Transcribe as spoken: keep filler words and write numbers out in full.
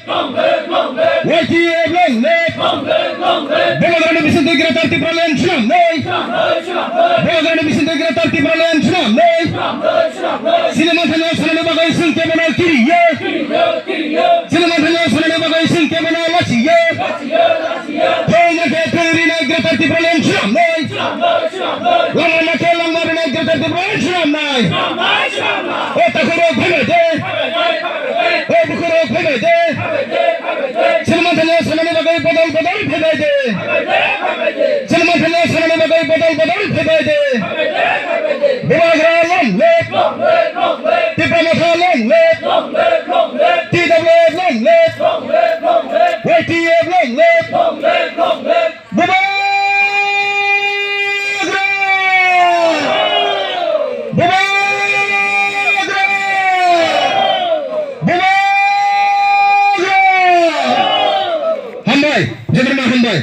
Y T F long live! Bubagrani bisingtwi Greater Tipraland swnamnai! Bubagrani bisingtwi Greater Tipraland swnamnai! Chini manthani o sanani bagwi chwng kebono kiriya! Chini manthani o sanani bagwi chwng kebono lachiya! Thwngna khe thwngrinai Greater Tipraland swnamnai! Lama na khe langma rinai Greater Tipraland swnamnai! O takhurok phaibai de! O bukhurok phaibai de! Chini manthani o sanani bagwi bodol bodol phaibai de! Chini manthani o sanani bagwi bodol bodol phaibai de! Bubagra long live! Tipra Motha long live! T W F long live! Y T F long live! Bubagra! Bubagra! Bubagra! Hambai, jotono hambai.